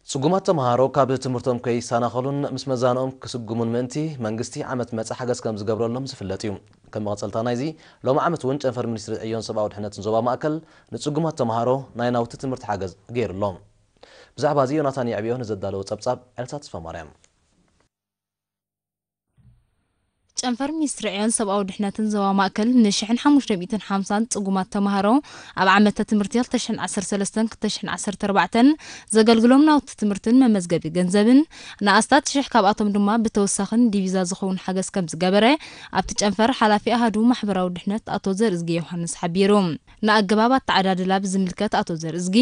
ጽጉማት ተምሃሮ ካብ ትምህርቶም ከይሰናኸሉን ምስ መዛንኦም ክስጉሙን ምእንቲ መንግስቲ ዓመት መጸ ሓገዝ ከም ዝገብረሎም ዝፍለጥ እዩ። ከም መቐጸልታ ናይዚ፣ ሎሚ ዓመት እውን ጨንፈር ሚኒስትሪ ዕዮን ሰብኣዊ ድሕነትን ዞባ ማእከል ንጽጉማት ተምሃሮ ናይ ናውቲ ትምህርቲ ሓገዝ ገይሩሎም። ብዛዕባ እዚ ዮናታን የዕብዮ ንዘዳለዎ ጸብጻብ ኤልሳ ተስፋማርያም። ጨንፈር ሚኒስትሪ ዕዮን ሰብኣዊ ድሕነትን ዞባ ማእከል ንሽሕን ሓሙሽተ ሚእትን ሓምሳን ጽጉማት ተምሃሮ ኣብ ዓመተ ትምህርቲ ክልተ ሽሕን ዓሰርተ ሰለስተን ክልተ ሽሕን ዓሰርተ ኣርባዕተን ዘገልግሎም ናውቲ ትምህርትን መመዝገቢ ገንዘብን ንኣስታት ሽሕ ካብኣቶም ድማ ብተወሳኽን ዲቪዛ ዝኸውን ሓገዝ ከም ዝገበረ ኣብቲ ጨንፈር ሓላፊ ኣሃዱ ማሕበራዊ ድሕነት ኣቶ ዘርእዝጊ ዮሃንስ ሓቢሩ። ንኣገባብ ኣተዓዳድላ ብዝምልከት ኣቶ ዘርእዝጊ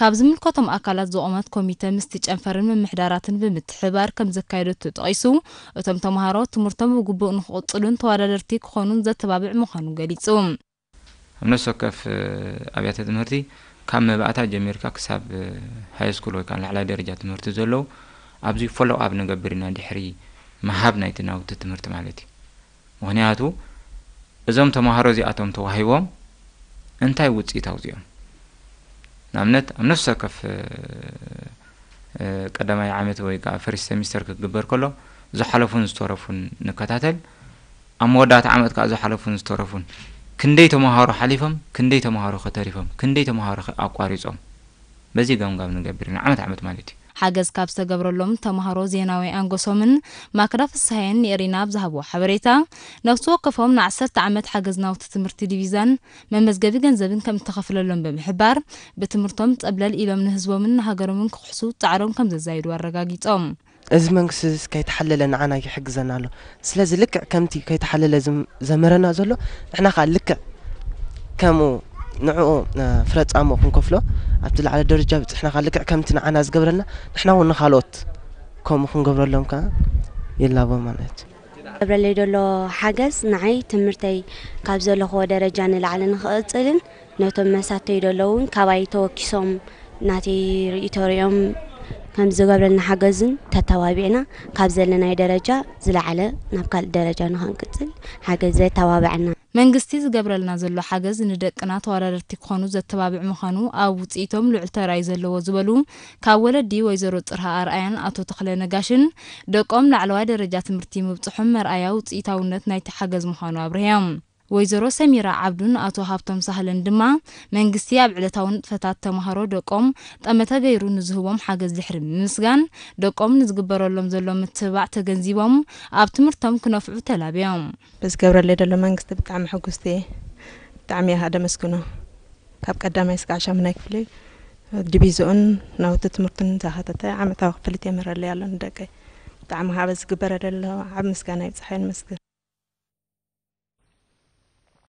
ካብ ዝምልከቶም ኣካላት ዝቖመት ኮሚተ ምስቲ ጨንፈርን ምምሕዳራትን ብምትሕብባር ከም ዘካየደቶ ጠቒሱ፣ እቶም ተምሃሮ ትምህርቶም ብግቡእ ንክቕጽሉን ተወዳደርቲ ክኾኑን ዘተባብዕ ምዃኑ ገሊጹ። ኣብ ነፍሲ ወከፍ ኣብያተ ትምህርቲ ካብ መባእታ ጀሚርካ ክሳብ ሃይ ስኩል ወይ ከዓ ላዕላይ ደረጃ ትምህርቲ ዘለዉ ኣብዚ ፎሎ ኣፕ ንገብር ኢና፣ ድሕሪ ምሃብ ናይቲ ናውቲ ትምህርቲ ማለት እዩ። ምኽንያቱ እዞም ተምሃሮ እዚኣቶም ተዋሂቦም እንታይ ውፅኢት ኣውፅኦም? ንኣብነት ኣብ ነፍሲ ወከፍ ቀዳማይ ዓመት ወይ ከዓ ፈርስት ሰሚስተር ክግበር ከሎ ዝሓለፉን ዝተረፉን ንከታተል። ኣብ መወዳእታ ዓመት ከዓ ዝሓለፉን ዝተረፉን ክንደይ ተምሃሮ ሓሊፎም፣ ክንደይ ተምሃሮ ከተሪፎም፣ ክንደይ ተምሃሮ ኣቋሪፆም፣ በዚ ገምጋም ንገብር ኢና ዓመት ዓመት ማለት እዩ። ሓገዝ ካብ ዝተገብረሎም ተምሃሮ ዜናዊ ኣንጎሶምን ማክዳ ፍስሃየን ንኤሪና ኣብ ዝሃብዎ ሓበሬታ፣ ነፍሲ ወከፎም ንዓሰርተ ዓመት ሓገዝ ናውቲ ትምህርቲ ዲቪዛን መመዝገቢ ገንዘብን ከም እተኸፍለሎም ብምሕባር፣ ብትምህርቶም ጸብለል ኢሎም ንህዝቦምን ንሃገሮምን ክኽሕሱ ጻዕሮም ከም ዘዛይዱ ኣረጋጊጾም። እዚ መንግስቲ እዚ ከይተሓለለ ንዓና ይሕግዘና ኣሎ። ስለዚ ልክዕ ከምቲ ከይተሓለለ ዝም-፣ ዘመረና ዘሎ ንሕና ከኣ ልክዕ ከምኡ ንዕኡ፣ እ፣ ፍረጻሞ ክንከፍሎ ኣብቲ ላዕለ ደረጃ ብጽሕና ከኣ ልክዕ ከምቲ ንዓና ዝገብረልና ንሕና እውን ንኻልኦት ከምኡ ክንገብረሎም ከኣ ይላቦ ማለት እዩ። ገብረለይ ዘሎ ሓገዝ ንዓይ ትምህርተይ ካብ ዘለኽዎ ደረጃ ንላዕሊ ንኽቕጽልን ነቶም መሳተይ ዘለዉ እውን ካባይ ተወኪሶም ናተይ ርእይቶ ሪኦም ከም ዝገብረልና ሓገዝን ተተባቢዕና ካብ ዘለናይ ደረጃ ዝለዓለ ናብ ካልእ ደረጃ ንኽንቅጽል ሓገዝ ዘተባብዐና። መንግስቲ ዝገብረልና ዘሎ ሓገዝ ንደቅና ተወዳደርቲ ክኾኑ ዘተባብዕ ምዃኑ ኣብ ውጽኢቶም ልዑል ተራይ ዘለዎ ዝበሉ ካብ ወለዲ ወይዘሮ ጽርሃ ኣርኣያን ኣቶ ተኽለ ነጋሽን ደቆም ላዕለዋይ ደረጃ ትምህርቲ ምብጽሖም መርኣያ ውጽኢታውነት ናይቲ ሓገዝ ምዃኑ ኣብርህዮም። ወይዘሮ ሰሚራ ዓብዱን ኣቶ ሃብቶም ሳህለን ድማ መንግስቲ ኣብ ዕለታዊ ንጥፈታት ተምሃሮ ደቆም ጠመተ ገይሩ ንዝህቦም ሓገዝ ድሕሪ ምምስጋን፣ ደቆም ንዝግበረሎም ዘሎ ምትብባዕ ተገንዚቦም ኣብ ትምህርቶም ክነፍዑ ተላብዮም። ብዝገብረለይ ዘሎ መንግስቲ ብጣዕሚ ሕጉስቲ እየ። ብጣዕሚ እየ ደመስግኖ። ካብ ቀዳማይ እስካዕ ሻሙናይ ክፍሊ ዲቪዝኡን ናውቲ ትምህርቱን እንዳኸተተ ዓመታዊ ክፍሊት የምህረለይ ኣሎ ንደቀይ። ብጣዕሚ ካብ ዝግበረ ዘሎ ዓቢ ምስጋና ይብጽሓዮ፣ ንመስግን።